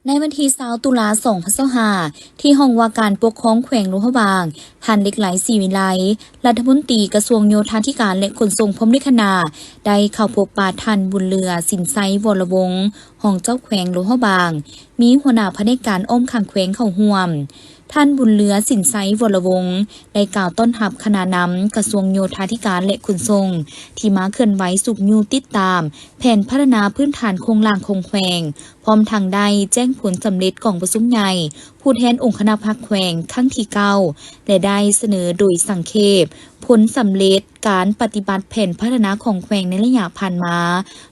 ໃນວັນທີຊາວ ຕຸລາ ສອງພັນຊາວຫ້າ ທີ່ຫ້ອງວ່າການປົກຄອງແຂວງຫຼວງພະບາງ, ທ່ານ ເລັກໄລ ສີວິໄລ, ລັດຖະມົນຕີກະຊວງໂຍທາທິການ ແລະ ຂົນສົ່ງ ພ້ອມດ້ວຍຄະນະ ໄດ້ເຂົ້າພົບປະທ່ານ ບຸນເຫຼືອ ສິນໄຊ ວໍລະວົງ, ຮອງເຈົ້າແຂວງຫຼວງພະບາງ, ມີຫົວໜ້າພະແນກການອ້ອມຂ້າງແຂວງເຂົ້າຮ່ວມ. ທ່ານ ບຸນເຫຼືອ ສິນໄຊ ວໍລະວົງ ໄດ້ກ່າວຕ້ອນຮັບຄະນະນຳກະຊວງໂຍທາທິການ ແລະ ຂົນສົ່ງ ທີ່ມາເຄື່ອນໄຫວຊຸກຍູ້ຕິດຕາມແຜນພັດທະນາພື້ນຖານໂຄງລ່າງຂອງແຂວງ, ພ້ອມທັງໄດ້ແຈ້ງຜົນສຳເລັດກອງປະຊຸມໃຫຍ່ຜູ້ແທນອົງຄະນະພັກແຂວງຄັ້ງທີເກົ້າ ແລະ ໄດ້ສະເໜີໂດຍສັງເຂບຜົນສຳເລັດການປະຕິບັດແຜນພັດທະນາຂອງແຂວງໃນໄລຍະຜ່ານມາ,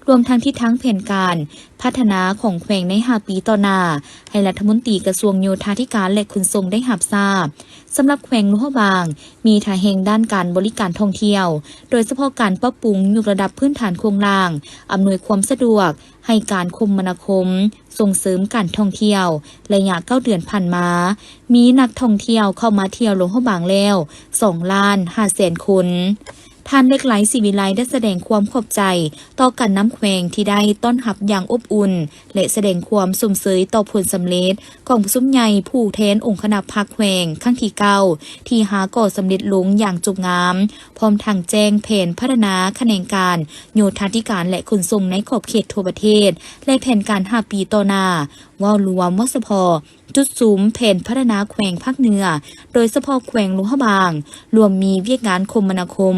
ລວມທັງທິດທາງແຜນການ ພັດທະນາຂອງແຂວງໃນຫ້າປີຕໍ່ໜ້າ ໃຫ້ລັດຖະມົນຕີກະຊວງໂຍທາທິການ ແລະ ຂົນສົ່ງໄດ້ຮັບຊາບ. ສຳລັບແຂວງຫຼວງພະບາງ ມີທ່າແຮງດ້ານການບໍລິການທ່ອງທ່ຽວ, ໂດຍສະເພາະການປັບປຸງຍົກລະດັບພື້ນຖານໂຄງລ່າງ, ອຳນວຍຄວາມສະດວກໃຫ້ການຄົມມະນາຄົມ, ສົ່ງເສີມການທ່ອງທ່ຽວ. ໄລຍະເກົ້າເດືອນຜ່ານມາ, ມີນັກທ່ອງທ່ຽວເຂົ້າມາທ່ຽວຫຼວງພະບາງແລ້ວ ສອງລ້ານຫ້າແສນຄົນ. ທ່ານ ເລັກໄລ ສີວິໄລ ໄດ້ສະແດງຄວາມຂອບໃຈຕໍ່ການນຳແຂວງທີ່ໄດ້ຕ້ອນຮັບຢ່າງອົບອຸ່ນ ແລະ ສະແດງຄວາມຊົມເຊີຍຕໍ່ຜົນສຳເລັດກອງປະຊຸມໃຫຍ່ຜູ້ແທນອົງຄະນະພັກແຂວງຄັ້ງທີເກົ້າ ທີ່ຫາກໍສຳເລັດລົງຢ່າງຈົບງາມ, ພ້ອມທັງແຈ້ງແຜນພັດທະນາຂະແໜງການໂຍທາທິການ ແລະ ຂົນສົ່ງໃນຂອບເຂດທົ່ວປະເທດ ແລະ ແຜນການຫ້າປີຕໍ່ໜ້າ. ເວົ້າລວມ, ເວົ້າສະເພາະ ຈຸດສຸມແຜນພັດທະນາແຂວງພາກເໜືອ, ໂດຍສະເພາະແຂວງຫຼວງພະບາງ, ລວມມີວຽກງານຄົມມະນາຄົມ,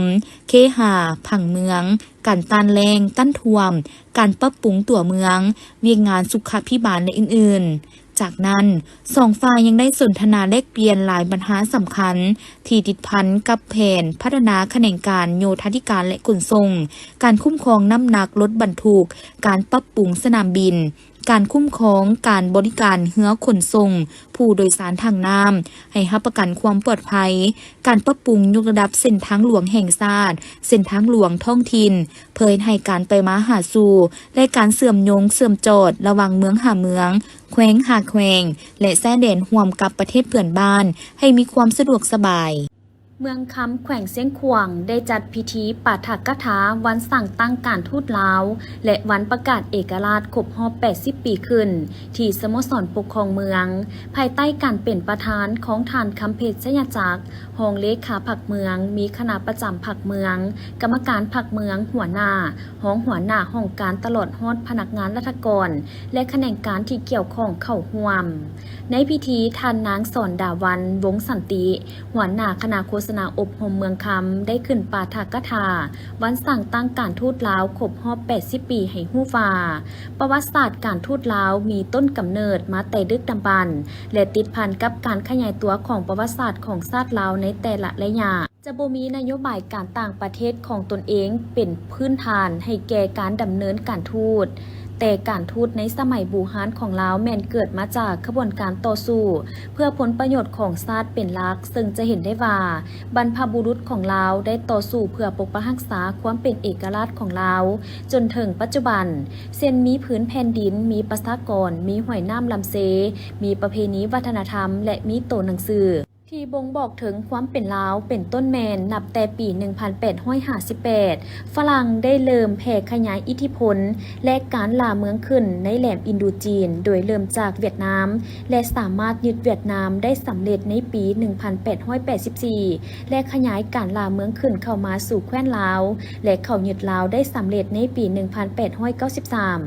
ເຄຫະ, ຜັງເມືອງ, ການຕ້ານແລ້ງ, ຕ້ານຖ້ວມ, ການປັບປຸງຕົວເມືອງ, ວຽກງານສຸຂາພິບານ ແລະ ອື່ນໆ. ຈາກນັ້ນ, ສອງຝ່າຍຍັງໄດ້ສົນທະນາແລກປ່ຽນຫຼາຍບັນຫາສຳຄັນ ທີ່ຕິດພັນກັບແຜນພັດທະນາຂະແໜງການໂຍທາທິການ ແລະ ຂົນສົ່ງ, ການຄຸ້ມຄອງນ້ຳໜັກລົດບັນທຸກ, ການປັບປຸງສະໜາມບິນ, ການຄຸ້ມຄອງການບໍລິການເຮືອຂົນສົ່ງຜູ້ໂດຍສານທາງນ້ຳ ໃຫ້ຮັບປະກັນຄວາມປອດໄພ, ການປັບປຸງຍົກລະດັບເສັ້ນທາງຫຼວງແຫ່ງຊາດ, ເສັ້ນທາງຫຼວງທ້ອງຖິ່ນ, ເພື່ອເຮັດໃຫ້ການໄປມາຫາສູ່ ແລະ ການເຊື່ອມໂຍງເຊື່ອມຈອດລະຫວ່າງເມືອງຫາເມືອງ, ແຂວງຫາແຂວງ ແລະ ຊາຍແດນຮ່ວມກັບປະເທດເພື່ອນບ້ານ ໃຫ້ມີຄວາມສະດວກສະບາຍ. ເມືອງຄຳ ແຂວງຊຽງຂວາງ ໄດ້ຈັດພິທີປາຖະກະຖາວັນສ້າງຕັ້ງການທູດລາວ ແລະ ວັນປະກາດເອກະລາດຄົບຮອບແປດສິບປີຂຶ້ນ ທີ່ສະໂມສອນປົກຄອງເມືອງ, ພາຍໃຕ້ການເປັນປະທານຂອງທ່ານ ຄຳເພັດ ໄຊຍະຈັກ, ຮອງເລຂາພັກເມືອງ, ມີຄະນະປະຈຳພັກເມືອງ, ກຳມະການພັກເມືອງ, ຫົວໜ້າ, ຮອງຫົວໜ້າຫ້ອງການ ຕະຫຼອດຮອດພະນັກງານລັດຖະກອນ ແລະ ຂະແໜງການທີ່ກ່ຽວຂ້ອງເຂົ້າຮ່ວມ. ໃນພິທີ, ທ່ານນາງ ສອນດາວັນ ວົງສັນຕິ, ຫົວໜ້າຄະນະໂຄສະນາອົບຮົມເມືອງຄຳ ໄດ້ຂຶ້ນປາຖະກະຖາວັນສ້າງຕັ້ງການທູດລາວຄົບຮອບແປດສິບປີ ໃຫ້ຮູ້ວ່າ ປະຫວັດສາດການທູດລາວມີຕົ້ນກຳເນີດມາແຕ່ດຶກດຳບັນ ແລະ ຕິດພັນກັບການຂະຫຍາຍຕົວຂອງປະຫວັດສາດຂອງຊາດລາວໃນແຕ່ລະໄລຍະ. ຈະບໍ່ມີນະໂຍບາຍການຕ່າງປະເທດຂອງຕົນເອງເປັນພື້ນຖານໃຫ້ແກ່ການດຳເນີນການທູດ, ແຕ່ການທູດໃນສະໄໝບູຮານຂອງລາວແມ່ນເກີດມາຈາກຂະບວນການຕໍ່ສູ້ເພື່ອຜົນປະໂຫຍດຂອງຊາດເປັນຫຼັກ, ເຊິ່ງຈະເຫັນໄດ້ວ່າ ບັນພະບຸລຸດຂອງລາວໄດ້ຕໍ່ສູ້ເພື່ອປົກປັກຮັກສາຄວາມເປັນເອກະລາດຂອງລາວຈົນເຖິງປັດຈຸບັນ, ເຊັ່ນ ມີຜືນແຜ່ນດິນ, ມີປະຊາກອນ, ມີຫ້ວຍນ້ຳລຳເຊ, ມີປະເພນີວັດທະນະທຳ ແລະ ມີໂຕໜັງສື ທີ່ບົ່ງບອກເຖິງຄວາມເປັນລາວ ເປັນຕົ້ນແມ່ນນັບແຕ່ປີໜຶ່ງພັນແປດຮ້ອຍຫ້າສິບແປດ ຝຣັ່ງໄດ້ເລີ່ມແຜ່ຂະຫຍາຍອິດທິພົນ ແລະ ການລ່າເມືອງຂຶ້ນໃນແຫຼມອິນໂດຈີນ, ໂດຍເລີ່ມຈາກຫວຽດນາມ ແລະ ສາມາດຍຶດຫວຽດນາມໄດ້ສຳເລັດໃນປີໜຶ່ງພັນແປດຮ້ອຍແປດສິບສີ່ ແລະ ຂະຫຍາຍການລ່າເມືອງຂຶ້ນເຂົ້າມາສູ່ແຄວ້ນລາວ ແລະ ເຂົ້າຍຶດລາວໄດ້ສຳເລັດໃນປີໜຶ່ງພັນແປດຮ້ອຍເກົ້າສິບສາມ.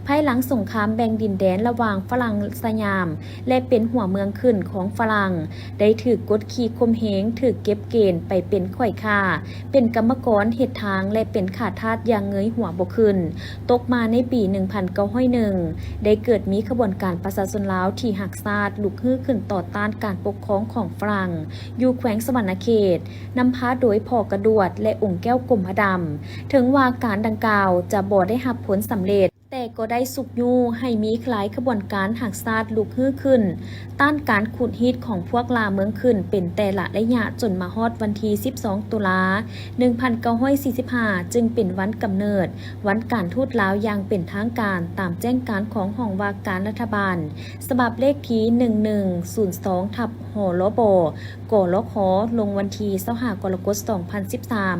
ພາຍຫຼັງສົງຄາມແບ່ງດິນແດນລະຫວ່າງຝຣັ່ງສະຫຍາມ ແລະ ເປັນຫົວເມືອງຂຶ້ນຂອງຝຣັ່ງ ໄດ້ຖືກກົດຂີ່ຂົ່ມເຫງ, ຖືກເກັບເກນໄປເປັນຂ້ອຍຂ້າ, ເປັນກຳມະກອນເຮັດທາງ ແລະ ເປັນຂ້າທາດຢ່າງເງີຍຫົວບໍ່ຂຶ້ນ. ຕົກມາໃນປີໜຶ່ງພັນເກົ້າຮ້ອຍໜຶ່ງ ໄດ້ເກີດມີຂະບວນການປະຊາຊົນລາວທີ່ຮັກຊາດ ລຸກຮືຂຶ້ນຕໍ່ຕ້ານການປົກຄອງຂອງຝຣັ່ງ ຢູ່ແຂວງສະຫວັນນະເຂດ, ນຳພາໂດຍພໍ່ກະດວດ ແລະ ອົງແກ້ວກົມມະດຳ. ເຖິງວ່າການດັ່ງກ່າວຈະບໍ່ໄດ້ຮັບຜົນສຳເລັດ, ແຕ່ກໍໄດ້ຊຸກຍູ້ໃຫ້ມີຫຼາຍຂະບວນການຮັກຊາດລຸກຮືຂຶ້ນ ຕ້ານການຂູດຮີດຂອງພວກລ່າເມືອງຂຶ້ນເປັນແຕ່ລະໄລຍະ, ຈົນມາຮອດວັນທີສິບສອງ ຕຸລາ ໜຶ່ງພັນເກົ້າຮ້ອຍສີ່ສິບຫ້າ ຈຶ່ງເປັນວັນກຳເນີດວັນການທູດລາວຢ່າງເປັນທາງການ, ຕາມແຈ້ງການຂອງຫ້ອງວ່າການລັດຖະບານ ສະບັບເລກທີໜຶ່ງໜຶ່ງສູນສອງ ທັບ ຫລບ ກລຂ ລົງວັນທີຊາວຫ້າ ກໍລະກົດ ສອງພັນສິບສາມ.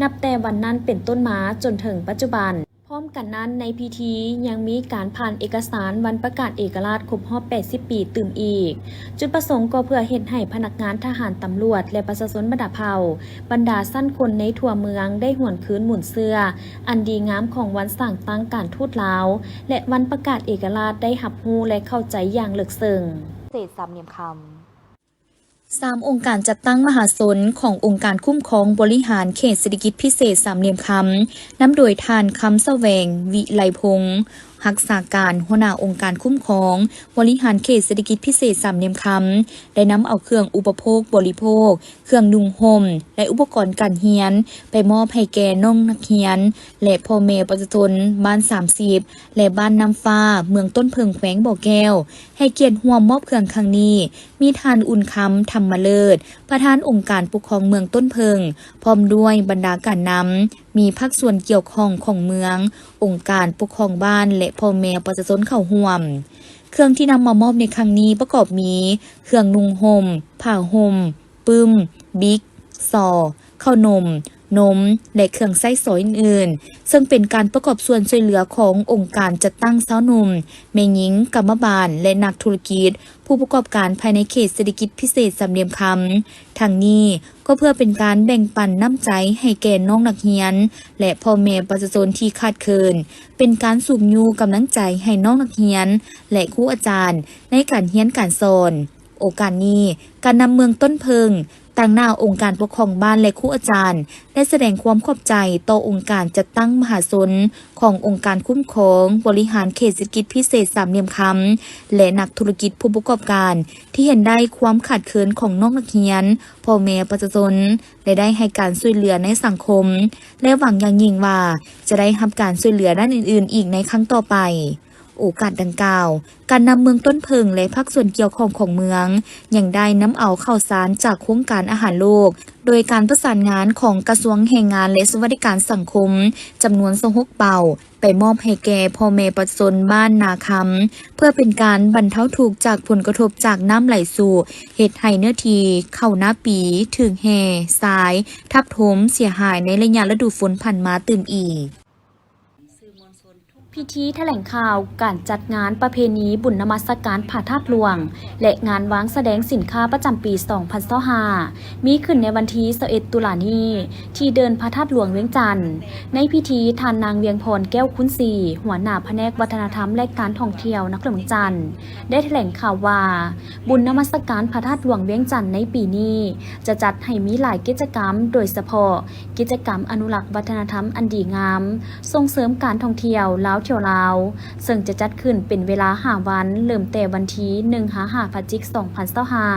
ນັບແຕ່ວັນນັ້ນເປັນຕົ້ນມາຈົນເຖິງປັດຈຸບັນ, ພ້ອມ ກັນນັ້ນ, ໃນພິທີຍັງມີການຜ່ານເອກະສານວັນປະກາດເອກະລາດຄົບຮອບແປດສິບປີຕື່ມອີກ. ຈຸດປະສົງກໍເພື່ອເຮັດໃຫ້ພະນັກງານທະຫານ, ຕຳຫຼວດ ແລະ ປະຊາຊົນບັນດາເຜົ່າ, ບັນດາຊັ້ນຄົນໃນທົ່ວເມືອງໄດ້ຫວນຄືນມູນເຊື້ອອັນດີງາມຂອງວັນສ້າງຕັ້ງການທູດລາວ ແລະ ວັນປະກາດເອກະລາດໄດ້ຮັບຮູ້ ແລະ ເຂົ້າໃຈຢ່າງເລິກເຊິ່ງ. ເສດສາມຫຼ່ຽມຄຳ. ສາມອົງການຈັດຕັ້ງມະຫາຊົນຂອງອົງການຄຸ້ມຄອງບໍລິຫານເຂດເສດຖະກິດພິເສດສາມຫຼ່ຽມຄຳ ນຳໂດຍທ່ານ ຄຳສະແຫວງ ວິໄລພົງ ຮັກສາການຫົວໜ້າອົງການຄຸ້ມຄອງບໍລິຫານເຂດເສດຖະກິດພິເສດສາມຫຼ່ຽມຄຳ ໄດ້ນຳເອົາເຄື່ອງອຸປະໂພກບໍລິໂພກ, ເຄື່ອງນຸ່ງຫົ່ມ ແລະ ອຸປະກອນການຮຽນ ໄປມອບໃຫ້ແກ່ນ້ອງນັກຮຽນ ແລະ ພໍ່ແມ່ປະຊາຊົນບ້ານສາມສິບ ແລະ ບ້ານນ້ຳຟ້າ ເມືອງຕົ້ນເຜິ້ງ ແຂວງບໍ່ແກ້ວ ໃຫ້ກຽດຮ່ວມມອບເຄື່ອງຄັ້ງນີ້ ມີທ່ານ ອຸ່ນຄຳ ທຳມະເລີດ ປະທານອົງການປົກຄອງເມືອງຕົ້ນເຜິ້ງ ພ້ອມດ້ວຍບັນດາການນຳ ມີພາກສ່ວນກ່ຽວຂ້ອງຂອງເມືອງ, ອົງການປົກຄອງບ້ານ ແລະ ພໍ່ແມ່ປະຊາຊົນເຂົ້າຮ່ວມ. ເຄື່ອງທີ່ນຳມາມອບໃນຄັ້ງນີ້ປະກອບມີ ເຄື່ອງນຸ່ງຫົ່ມ, ຜ້າຫົ່ມ, ປຶ້ມ, ບິກ, ສໍ່, ເຂົ້າໜົມ, ນົມ ແລະ ເຄື່ອງໃຊ້ສອຍອື່ນໆ, ເຊິ່ງເປັນການປະກອບສ່ວນຊ່ວຍເຫຼືອຂອງອົງການຈັດຕັ້ງຊາວໜຸ່ມ, ແມ່ຍິງ, ກຳມະບານ ແລະ ນັກທຸລະກິດ, ຜູ້ປະກອບການພາຍໃນເຂດເສດຖະກິດພິເສດສາມຫຼ່ຽມຄຳ. ທັງນີ້ກໍເພື່ອເປັນການແບ່ງປັນນ້ຳໃຈໃຫ້ແກ່ນ້ອງນັກຮຽນ ແລະ ພໍ່ແມ່ປະຊາຊົນທີ່ຂາດເຂີນ, ເປັນການຊຸກຍູ້ກຳລັງໃຈໃຫ້ນ້ອງນັກຮຽນ ແລະ ຄູອາຈານໃນການຮຽນການສອນ. ໂອກາດນີ້, ການນຳເມືອງຕົ້ນເຜິ້ງ, ຕາງໜ້າອົງການປົກຄອງບ້ານ ແລະ ຄູອາຈານ ໄດ້ສະແດງຄວາມຂອບໃຈຕໍ່ອົງການຈັດຕັ້ງມະຫາຊົນຂອງອົງການຄຸ້ມຄອງບໍລິຫານເຂດເສດຖະກິດພິເສດສາມຫຼ່ຽມຄຳ ແລະ ນັກທຸລະກິດຜູ້ປະກອບການ ທີ່ເຫັນໄດ້ຄວາມຂາດເຂີນຂອງນ້ອງນັກຮຽນ, ພໍ່ແມ່ປະຊາຊົນ ແລະ ໄດ້ໃຫ້ການຊ່ວຍເຫຼືອໃນສັງຄົມ ແລະ ຫວັງຢ່າງຍິ່ງວ່າຈະໄດ້ຮັບການຊ່ວຍເຫຼືອດ້ານອື່ນໆອີກໃນຄັ້ງຕໍ່ໄປ. ໂອກາດດັ່ງກ່າວ, ການນຳເມືອງຕົ້ນເຜິ້ງ ແລະ ພາກສ່ວນກ່ຽວຂ້ອງຂອງເມືອງ ຍັງໄດ້ນຳເອົາເຂົ້າສານຈາກໂຄງການອາຫານໂລກ ໂດຍການປະສານງານຂອງກະຊວງແຮງງານ ແລະ ສະຫວັດດີການສັງຄົມ ຈຳນວນຊາວຫົກເປົາ ໄປມອບໃຫ້ແກ່ພໍ່ແມ່ປະຊາຊົນບ້ານນາຄຳ ເພື່ອເປັນການບັນເທົາທຸກຈາກຜົນກະທົບຈາກນ້ຳໄຫຼຊຸ ເຮັດໃຫ້ເນື້ອທີ່ເຂົ້ານາປີຖືກແຮ່ຊາຍທັບຖົມເສຍຫາຍໃນໄລຍະລະດູຝົນຜ່ານມາຕື່ມອີກ. ພິທີຖະແຫຼງຂ່າວການຈັດງານປະເພນີບຸນນະມັດສະການພະທາດຫຼວງ ແລະ ງານວາງສະແດງສິນຄ້າປະຈຳປີສອງພັນຊາວຫ້າ ມີຂຶ້ນໃນວັນທີຊາວເອັດ ຕຸລານີ້ ທີ່ເດີ່ນພະທາດຫຼວງວຽງຈັນ. ໃນພິທີ, ທ່ານນາງ ວຽງພອນ ແກ້ວຄຸນສີ ຫົວໜ້າພະແນກວັດທະນະທຳ ແລະ ການທ່ອງທ່ຽວນະຄອນຫຼວງວຽງຈັນ ໄດ້ຖະແຫຼງຂ່າວວ່າ ບຸນນະມັດສະການພະທາດຫຼວງວຽງຈັນໃນປີນີ້ ຈະຈັດໃຫ້ມີຫຼາຍກິດຈະກຳ, ໂດຍສະເພາະ ກິດຈະກຳອະນຸລັກວັດທະນະທຳອັນດີງາມ, ສົ່ງເສີມການທ່ອງທ່ຽວລາວທ່ຽວລາວ, ເຊິ່ງຈະຈັດຂຶ້ນເປັນເວລາຫ້າວັນ, ເລີ່ມແຕ່ວັນທີໜຶ່ງຫາຫ້າພະຈິກ ສອງພັນຊາວຫ້າ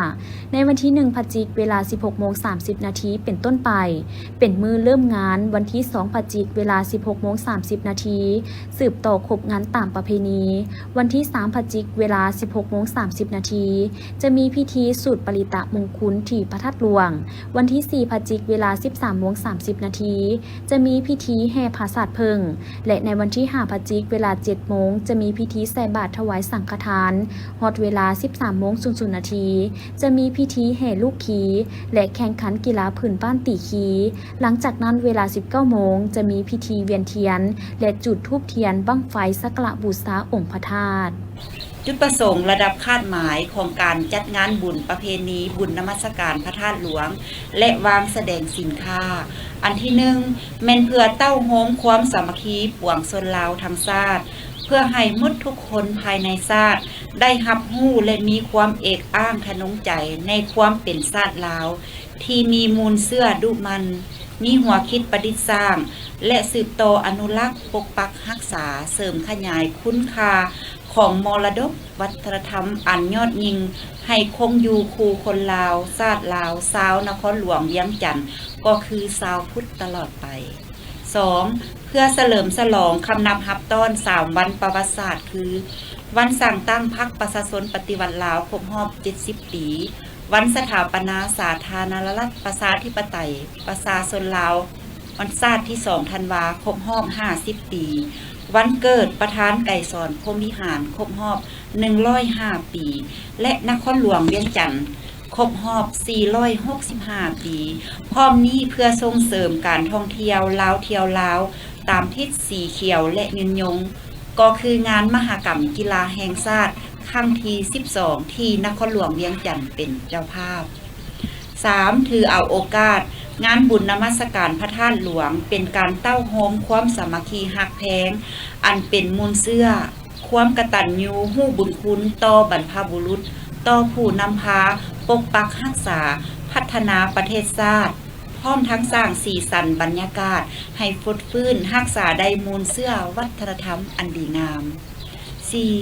ໃນວັນທີໜຶ່ງພະຈິກ ເວລາສິບຫົກໂມງສາມສິບນາທີເປັນຕົ້ນໄປ, ເປັນມື້ເລີ່ມງານ. ວັນທີສອງພະຈິກ ເວລາສິບຫົກໂມງສາມສິບນາທີ ສືບຕໍ່ຄົບງານຕາມປະເພນີ. ວັນທີສາມພະຈິກ ເວລາສິບຫົກໂມງສາມສິບນາທີ ຈະມີພິທີສູດປະລິຕະມຸງຄຸນທີ່ພະທາດຫຼວງ. ວັນທີສີ່ພະຈິກ ເວລາສິບສາມໂມງສາມສິບນາທີ ຈະມີພິທີແຫ່ຜາສາດເຜິ້ງ ແລະ ໃນວັນທີຫ້າພະຈິກ ເວລາເຈັດໂມງ ຈະມີພິທີໃສ່ບາດຖວາຍສັງຄະທານ. ຮອດເວລາສິບສາມໂມງສູນນາທີ ຈະມີພິທີແຫ່ລູກຄີ ແລະ ແຂ່ງຂັນກິລາພື້ນບ້ານຕີຄີ. ຫຼັງຈາກນັ້ນເວລາສິບເກົ້າໂມງ ຈະມີພິທີວຽນທຽນ ແລະ ຈູດທູບທຽນບັ້ງໄຟສັກກາລະບູຊາອົງພະທາດ. ຈຸດປະສົງ ລະດັບຄາດໝາຍຂອງການຈັດງານບຸນປະເພນີບຸນນະມັດສະການພະທາດຫຼວງ ແລະ ວາງສະແດງສິນຄ້າ. ອັນທີໜຶ່ງ ແມ່ນເພື່ອເຕົ້າໂຮມຄວາມສາມັກຄີປວງຊົນລາວທັງຊາດ, ເພື່ອໃຫ້ໝົດທຸກຄົນພາຍໃນຊາດໄດ້ຮັບຮູ້ ແລະ ມີຄວາມເອກອ້າງທະນົງໃຈໃນຄວາມເປັນຊາດລາວ ທີ່ມີມູນເຊື້ອດຸໝັ່ນ, ມີຫົວຄິດປະດິດສ້າງ ແລະ ສືບຕໍ່ອະນຸລັກ, ປົກປັກ, ຮັກສາ, ເສີມຂະຫຍາຍຄຸນຄ່າຂອງມໍລະດົກວັດທະນະທຳອັນຍອດຍິ່ງ ໃຫ້ຄົງຢູ່ຄູ່ຄົນລາວ, ຊາດລາວ, ຊາວນະຄອນຫຼວງວຽງຈັນ ກໍຄືຊາວພຸດຕະຫຼອດໄປ. ສອງ ເພື່ອສະເຫຼີມສະຫຼອງຄຳນັບຮັບຕ້ອນສາມວັນປະຫວັດສາດ ຄື ວັນສ້າງຕັ້ງພັກປະຊາຊົນປະຕິວັດລາວຄົບຮອບເຈັດສິບປີ, ວັນສະຖາປະນາສາທາລະນະລັດ ປະຊາທິປະໄຕ ປະຊາຊົນລາວ ວັນຊາດທີສອງທັນວາ ຄົບຮອບຫ້າສິບປີ, ວັນເກີດປະທານໄກສອນ ພົມວິຫານ ຄົບຮອບໜຶ່ງຮ້ອຍຫ້າປີ ແລະ ນະຄອນຫຼວງວຽງຈັນ ຄົບຮອບສີ່ຮ້ອຍຫົກສິບຫ້າປີ. ພ້ອມນີ້ເພື່ອສົ່ງເສີມການທ່ອງທ່ຽວລາວທ່ຽວລາວ ຕາມທິດສີຂຽວ ແລະ ຍືນຍົງ ກໍຄືງານມະຫະກຳກິລາແຫ່ງຊາດຄັ້ງທີສິບສອງ ທີ່ນະຄອນຫຼວງວຽງຈັນເປັນເຈົ້າພາບ. ສາມ ຖືເອົາໂອກາດງານບຸນນະມັດສະການພະທາດຫຼວງ ເປັນການເຕົ້າໂຮມຄວາມສາມັກຄີຮັກແພງ ອັນເປັນມູນເຊື້ອຄວາມກະຕັນຍູຮູ້ບຸນຄຸນຕໍ່ບັນພະບຸລຸດ, ຕໍ່ຜູ້ນຳພາປົກປັກຮັກສາ, ພັດທະນາປະເທດຊາດ, ພ້ອມທັງສ້າງສີສັນບັນຍາກາດໃຫ້ຟົດຟື້ນຮັກສາໄດ້ມູນເຊື້ອວັດທະນະທຳອັນດີງາມ. ສີ່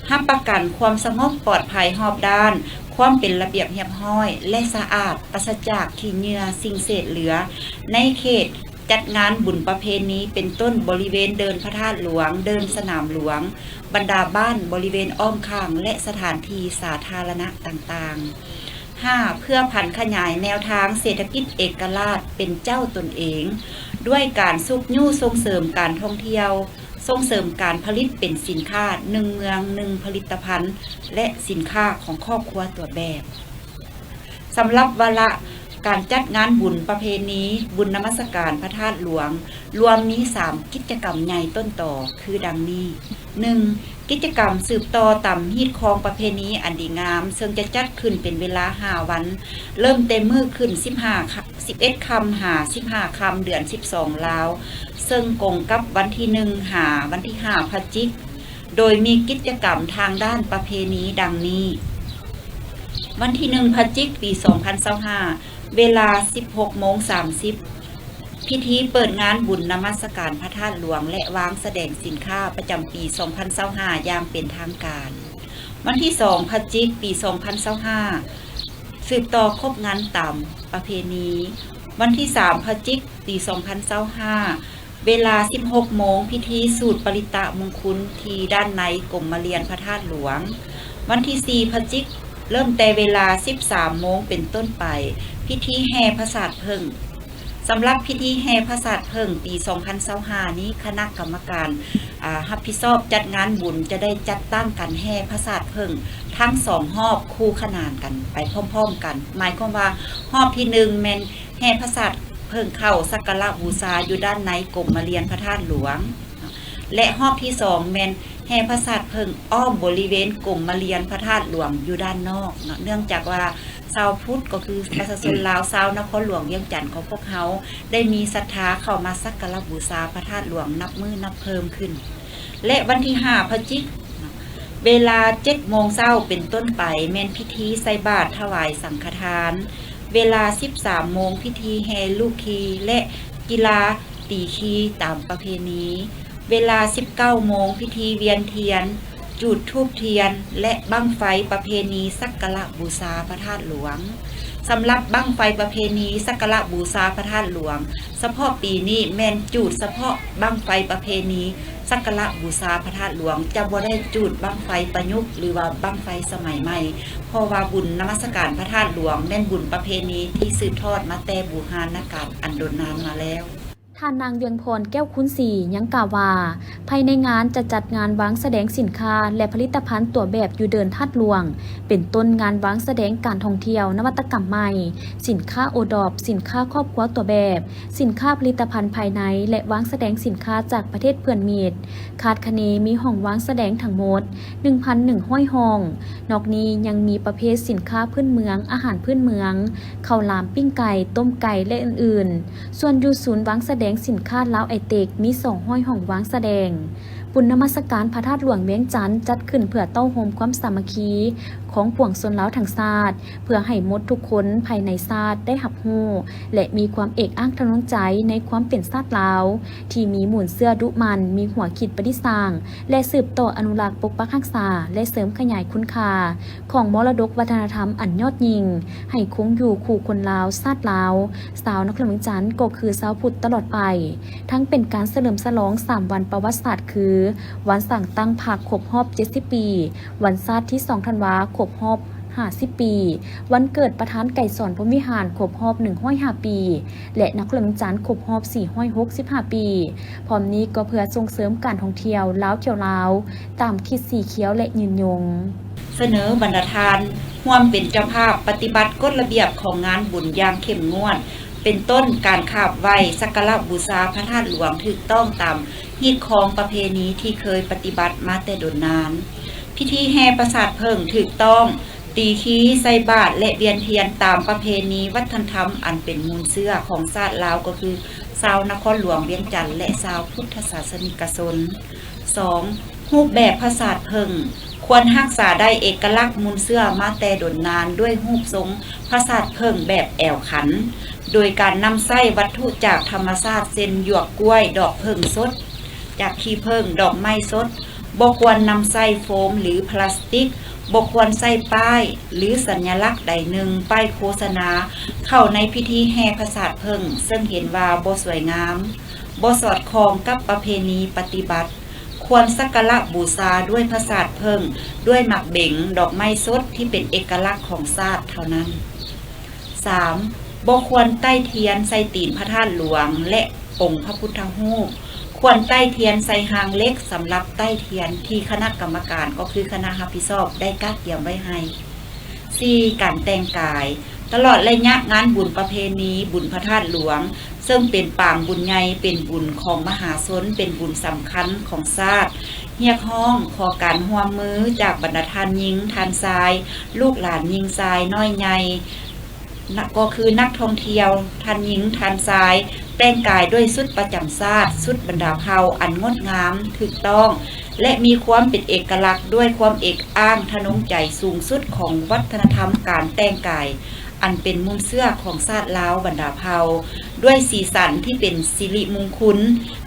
ຮັບປະກັນຄວາມສະຫງົບປອດໄພຮອບດ້ານ, ຄວາມເປັນລະບຽບຮຽບຮ້ອຍ ແລະ ສະອາດ, ປາສະຈາກຂີ້ເຫຍື້ອສິ່ງເສດເຫຼືອ ໃນເຂດຈັດງານບຸນປະເພນີ ເປັນຕົ້ນບໍລິເວນເດີ່ນພະທາດຫຼວງ, ເດີ່ນສະໜາມຫຼວງ, ບັນດາບ້ານບໍລິເວນອ້ອມຂ້າງ ແລະ ສະຖານທີ່ສາທາລະນະຕ່າງໆ. ຫ້າ ເພື່ອຜັນຂະຫຍາຍແນວທາງເສດຖະກິດເອກະລາດເປັນເຈົ້າຕົນເອງ ດ້ວຍການຊຸກຍູ້ສົ່ງເສີມການທ່ອງທ່ຽວ, ສົ່ງເສີມການຜະລິດເປັນສິນຄ້າໜຶ່ງເມືອງໜຶ່ງຜະລິດຕະພັນ ແລະ ສິນຄ້າຂອງຄອບຄົວຕົວແບບ. ສຳລັບວາລະການຈັດງານບຸນປະເພນີ ບຸນນະມັດສະການພະທາດຫຼວງ ລວມມີສາມກິດຈະກຳໃຫຍ່ຕົ້ນຕໍ ຄືດັ່ງນີ້. ໜຶ່ງ ກິດຈະກຳສືບຕໍ່ຕາມຮີດຄອງປະເພນີອັນດີງາມ ເຊິ່ງຈະຈັດຂຶ້ນເປັນເວລາຫ້າວັນ ເລີ່ມແຕ່ມື້ຂຶ້ນສິບຫ້າ ສິບເອັດຄ່ຳ ຫາ ສິບຫ້າຄ່ຳ ເດືອນສິບສອງລາວ ເຊິ່ງກົງກັບວັນທີໜຶ່ງ ຫາ ວັນທີຫ້າ ພະຈິກ ໂດຍມີກິດຈະກຳທາງດ້ານປະເພນີດັ່ງນີ້. ວັນທີໜຶ່ງ ພະຈິກ ປີສອງພັນຊາວຫ້າ ເວລາສິບຫົກໂມງສາມສິບ ພິທີເປີດງານບຸນນະມັດສະການພະທາດຫຼວງ ແລະ ວາງສະແດງສິນຄ້າປະຈຳປີສອງພັນຊາວຫ້າ ຢ່າງເປັນທາງການ. ວັນທີສອງ ພະຈິກ ປີສອງພັນຊາວຫ້າ ສືບຕໍ່ຄົບງານຕາມປະເພນີ. ວັນທີສາມ ພະຈິກ ປີສອງພັນຊາວຫ້າ ເວລາສິບຫົກໂມງ ພິທີສູດປະລິດຕະມຸງຄຸນທີ່ດ້ານໃນກົມມະລຽນພະທາດຫຼວງ. ວັນທີສີ່ ພະຈິກ ເລີ່ມແຕ່ເວລາສິບສາມໂມງເປັນຕົ້ນໄປ ພິທີແຫ່ພະສາດເຜິ້ງ. ສຳລັບພິທີແຫ່ພະສາດເຜິ້ງປີສອງພັນຊາວຫ້ານີ້ ຄະນະກຳມະການ ອາ ຮັບຜິດຊອບຈັດງານບຸນຈະໄດ້ຈັດຕັ້ງການແຫ່ພະສາດເຜິ້ງທັງສອງຮອບຄູ່ຂະໜານກັນໄປພ້ອມໆກັນ. ໝາຍຄວາມວ່າຮອບທີໜຶ່ງແມ່ນ ແຫ່ພະສາດເຜິ້ງເຂົ້າສັກກາລະບູຊາຢູ່ດ້ານໃນກົມມະລຽນພະທາດຫຼວງ ແລະ ຮອບທີສອງແມ່ນແຫ່ພະສາດເຜິ້ງອ້ອມບໍລິເວນກົມມະລຽນພະທາດຫຼວງຢູ່ດ້ານນອກເນາະ. ເນື່ອງຈາກວ່າຊາວພຸດ ກໍຄືປະຊາຊົນລາວ ຊາວນະຄອນຫຼວງວຽງຈັນຂອງພວກເຮົາ ໄດ້ມີສັດທາເຂົ້າມາສັກກາລະບູຊາພະທາດຫຼວງນັບມື້ນັບເພີ່ມຂຶ້ນ. ແລະ ວັນທີຫ້າ ພະຈິກ ເວລາເຈັດໂມງເຊົ້າເປັນຕົ້ນໄປ ແມ່ນພິທີໃສ່ບາດຖວາຍສັງຄະທານ, ເວລາສິບສາມໂມງ ພິທີແຫ່ລູກຂີ່ ແລະ ກິລາຕີຂີ່ຕາມປະເພນີ, ເວລາສິບເກົ້າໂມງ ພິທີວຽນທຽນ, ຈູດທູບທຽນ ແລະ ບັ້ງໄຟປະເພນີສັກກາລະບູຊາພະທາດຫຼວງ. ສຳລັບບັ້ງໄຟປະເພນີສັກກາລະບູຊາພະທາດຫຼວງ ສະເພາະປີນີ້ແມ່ນຈູດສະເພາະບັ້ງໄຟປະເພນີສັກກາລະບູຊາພະທາດຫຼວງ, ຈະບໍ່ໄດ້ຈູດບັ້ງໄຟປະຍຸກ ຫຼືວ່າບັ້ງໄຟສະໄໝໃໝ່, ເພາະວ່າບຸນນະມັດສະການພະທາດຫຼວງແມ່ນບຸນປະເພນີທີ່ສືບທອດມາແຕ່ບູຮານນະການອັນດົນນານມາແລ້ວ. ທ່ານນາງ ວຽງພອນ ແກ້ວຄູນສີ ຍັງກ່າວວ່າ ພາຍໃນງານຈະຈັດງານວາງສະແດງສິນຄ້າ ແລະ ຜະລິດຕະພັນຕົວແບບຢູ່ເດີ່ນທາດຫຼວງ ເປັນຕົ້ນງານວາງສະແດງການທ່ອງທ່ຽວນະວັດຕະກຳໃໝ່, ສິນຄ້າໂອດອບ, ສິນຄ້າຄອບຄົວຕົວແບບ, ສິນຄ້າຜະລິດຕະພັນພາຍໃນ ແລະ ວາງສະແດງສິນຄ້າຈາກປະເທດເພື່ອນມິດ. ຄາດຄະເນມີຫ້ອງວາງສະແດງທັງໝົດ ໜຶ່ງພັນໜຶ່ງຮ້ອຍຫ້ອງ. ນອກນີ້ຍັງມີປະເພດສິນຄ້າພື້ນເມືອງ, ອາຫານພື້ນເມືອງ, ເຂົ້າຫຼາມ, ປີ້ງໄກ່, ຕົ້ມໄກ່ ແລະ ອື່ນໆ. ສ່ວນຢູ່ສູນວາງສະແດງສິນຄ້າລາວໄອເຕັກ ມີສອງຮ້ອຍຫ້ອງວາງສະແດງ. ບຸນນະມັດສະການພະທາດຫຼວງວຽງຈັນ ຈັດຂຶ້ນເພື່ອເຕົ້າໂຮມຄວາມສາມັກຄີຂອງປວງຊົນລາວທັງຊາດ, ເພື່ອໃຫ້ໝົດທຸກຄົນພາຍໃນຊາດໄດ້ຮັບຮູ້ ແລະ ມີຄວາມເອກອັກທະນົງໃຈໃນຄວາມເປັນຊາດລາວ ທີ່ມີມູນເຊື້ອດຸໝັ່ນ, ມີຫົວຄິດປະດິດສ້າງ ແລະ ສືບຕໍ່ອະນຸລັກ, ປົກປັກຮັກສາ ແລະ ເສີມຂະຫຍາຍຄຸນຄ່າຂອງມໍລະດົກວັດທະນະທຳອັນຍອດຍິ່ງ ໃຫ້ຄົງຢູ່ຄູ່ຄົນລາວ, ຊາດລາວ, ຊາວນະຄອນຫຼວງວຽງຈັນ ກໍຄືຊາວພຸດຕະຫຼອດໄປ, ທັງເປັນການສະເຫຼີມສະຫຼອງສາມວັນປະຫວັດສາດ ຄື ວັນສ້າງຕັ້ງພັກຄົບຮອບເຈັດສິບປີ, ວັນຊາດທີສອງທັນວາຄົບຮອບຫ້າສິບປີ, ວັນເກີດປະທານໄກສອນ ພົມວິຫານ ຄົບຮອບໜຶ່ງຮ້ອຍຫ້າປີ ແລະ ນະຄອນຫຼວງວຽງຈັນຄົບຮອບສີ່ຮ້ອຍຫົກສິບຫ້າປີ. ພ້ອມນີ້ກໍເພື່ອສົ່ງເສີມການທ່ອງທ່ຽວລາວທ່ຽວລາວ ຕາມທິດສີຂຽວ ແລະ ຍືນຍົງ. ສະເໜີບັນດາທ່ານຮ່ວມເປັນເຈົ້າພາບປະຕິບັດກົດລະບຽບຂອງງານບຸນຢ່າງເຂັ້ມງວດ, ເປັນຕົ້ນ ການຂາບໄຫວ້ສັກກາລະບູຊາພະທາດຫຼວງຖືກຕ້ອງຕາມຮີດຄອງປະເພນີທີ່ເຄີຍປະຕິບັດມາແຕ່ດົນນານ. ພິທີແຫ່ປະສາດເຜິ້ງຖືກຕ້ອງ, ຕີຄີ, ໃສ່ບາດ ແລະ ວຽນທຽນຕາມປະເພນີວັດທະນະທຳອັນເປັນມູນເຊື້ອຂອງຊາດລາວ ກໍຄືຊາວນະຄອນຫຼວງວຽງຈັນ ແລະ ຊາວພຸດທະສາສະນິກະຊົນ. ສອງ, ຮູບແບບຜະສາດເຜິ້ງ ຄວນຮັກສາໄດ້ເອກະລັກມູນເຊື້ອມາແຕ່ດົນນານດ້ວຍຮູບຊົງຜະສາດເຜິ້ງແບບແອວຂັນ, ໂດຍການນຳໃຊ້ວັດຖຸຈາກທຳມະຊາດ ເຊັ່ນ ຫຍວກກ້ວຍ, ດອກເຜິ້ງສົດ, ຈາກຂີ້ເຜິ້ງ, ດອກໄມ້ສົດ, ບໍ່ຄວນນຳໃຊ້ໂຟມ ຫຼື ພລາສຕິກ, ບໍ່ຄວນໃສ່ປ້າຍ ຫຼື ສັນຍະລັກໃດໜຶ່ງ, ປ້າຍໂຄສະນາ ເຂົ້າໃນພິທີແຫ່ຜະສາດເຜິ້ງ ເຊິ່ງເຫັນວ່າບໍ່ສວຍງາມ, ບໍ່ສອດຄ່ອງກັບປະເພນີປະຕິບັດ. ຄວນສັກກາລະບູຊາດ້ວຍຜະສາດເຜິ້ງ, ດ້ວຍໝາກເບັງ, ດອກໄມ້ສົດທີ່ເປັນເອກະລັກຂອງຊາດເທົ່ານັ້ນ. ສາມ, ບໍ່ຄວນໄຕ້ທຽນໃສ່ຕີນພະທາດຫຼວງ ແລະ ອົງພະພຸດທະຮູບ. ຄວນໄຕ້ທຽນໃສ່ຮາງເຫຼັກສຳລັບໄຕ້ທຽນທີ່ຄະນະກຳມະການ ກໍຄືຄະນະຮັບຜິດຊອບ ໄດ້ກະກຽມໄວ້ໃຫ້. ສີ່, ການແຕ່ງກາຍ. ຕະຫຼອດໄລຍະງານບຸນປະເພນີບຸນພະທາດຫຼວງ ເຊິ່ງເປັນປາງບຸນໃຫຍ່, ເປັນບຸນຂອງມະຫາຊົນ, ເປັນບຸນສຳຄັນຂອງຊາດ, ຮຽກຮ້ອງຂໍການຮ່ວມມືຈາກບັນດາທ່ານຍິງ, ທ່ານຊາຍ, ລູກຫຼານຍິງຊາຍນ້ອຍໃຫຍ່, ນະ ກໍຄືນັກທ່ອງທ່ຽວທ່ານຍິງ, ທ່ານຊາຍ ແຕ່ງກາຍດ້ວຍຊຸດປະຈຳຊາດ, ຊຸດບັນດາເຜົ່າອັນງົດງາມ, ຖືກຕ້ອງ ແລະ ມີຄວາມເປັນເອກະລັກ, ດ້ວຍຄວາມເອກອ້າງທະນົງໃຈສູງສຸດຂອງວັດທະນະທຳການແຕ່ງກາຍ ອັນເປັນມູນເຊື້ອຂອງຊາດລາວບັນດາເຜົ່າ, ດ້ວຍສີສັນທີ່ເປັນສິລິມຸງຄຸນ,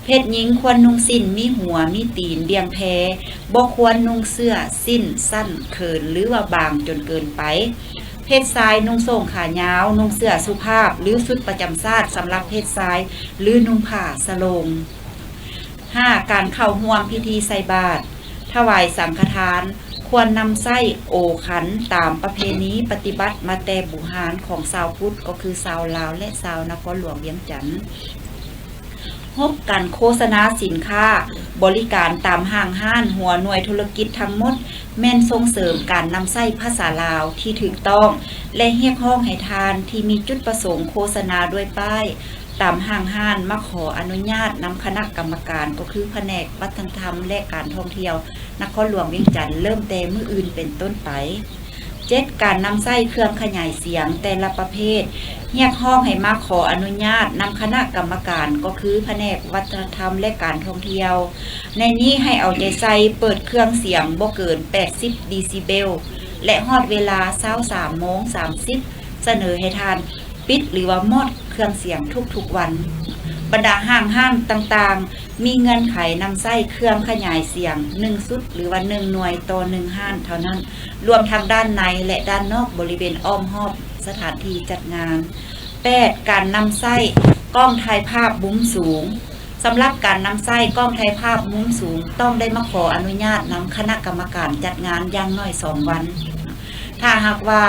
ເພດຍິງຄວນນຸ່ງສິ້ນມີຫົວມີຕີນບຽງແພ, ບໍ່ຄວນນຸ່ງເສື້ອສິ້ນສັ້ນເຂີນ ຫຼືວ່າບາງຈົນເກີນໄປ, ເພດຊາຍນຸ່ງໂສ້ງຂາຍາວ, ນຸ່ງເສື້ອສຸພາບ ຫຼື ຊຸດປະຈຳຊາດສຳລັບເພດຊາຍ ຫຼື ນຸ່ງຜ້າສະໂຫຼງ. ຫ້າ, ການເຂົ້າຮ່ວມພິທີໃສ່ບາດ ຖວາຍສັງຄະທານ ຄວນນຳໃຊ້ໂອຂັນຕາມປະເພນີປະຕິບັດມາແຕ່ບູຮານຂອງຊາວພຸດ ກໍຄືຊາວລາວ ແລະ ຊາວນະຄອນຫຼວງວຽງຈັນ. ຫົກ, ການໂຄສະນາສິນຄ້າບໍລິການຕາມຫ້າງຮ້ານ, ຫົວໜ່ວຍທຸລະກິດທັງໝົດ ແມ່ນສົ່ງເສີມການນຳໃຊ້ພາສາລາວທີ່ຖືກຕ້ອງ ແລະ ຮຽກຮ້ອງໃຫ້ທ່ານທີ່ມີຈຸດປະສົງໂຄສະນາດ້ວຍປ້າຍ ຕາມຫ້າງຮ້ານມາຂໍອະນຸຍາດນຳຄະນະກຳມະການ ກໍຄືພະແນກວັດທະນະທຳ ແລະ ການທ່ອງທ່ຽວນະຄອນຫຼວງວຽງຈັນ ເລີ່ມແຕ່ມື້ອື່ນເປັນຕົ້ນໄປ. ເຈັດ, ການນຳໃຊ້ເຄື່ອງຂະຫຍາຍສຽງແຕ່ລະປະເພດ ຮຽກຮ້ອງໃຫ້ມາຂໍອະນຸຍາດນຳຄະນະກຳມະການ ກໍຄືພະແນກວັດທະນະທຳ ແລະ ການທ່ອງທ່ຽວ. ໃນນີ້ໃຫ້ເອົາໃຈໃສ່ເປີດເຄື່ອງສຽງບໍ່ເກີນແປດສິບເດຊິເບວ ແລະ ຮອດເວລາຊາວສາມໂມງສາມສິບ ສະເໜີໃຫ້ທ່ານ ປິດ ຫຼືວ່າມອດເຄື່ອງສຽງທຸກໆວັນ. ບັນດາຫ້າງຮ້ານຕ່າງໆ ມີເງື່ອນໄຂນຳໃຊ້ເຄື່ອງຂະຫຍາຍສຽງໜຶ່ງຊຸດ ຫຼືວ່າໜຶ່ງໜ່ວຍຕໍ່ໜຶ່ງຮ້ານເທົ່ານັ້ນ, ລວມທັງດ້ານໃນ ແລະ ດ້ານນອກບໍລິເວນອ້ອມຮອບສະຖານທີ່ຈັດງານ. ແປດ, ການນຳໃຊ້ກ້ອງຖ່າຍພາບມຸມສູງ. ສຳລັບການນຳໃຊ້ກ້ອງຖ່າຍພາບມຸມສູງ ຕ້ອງໄດ້ມາຂໍອະນຸຍາດນຳຄະນະກຳມະການຈັດງານຢ່າງໜ້ອຍສອງວັນ. ຖ້າຫາກວ່າ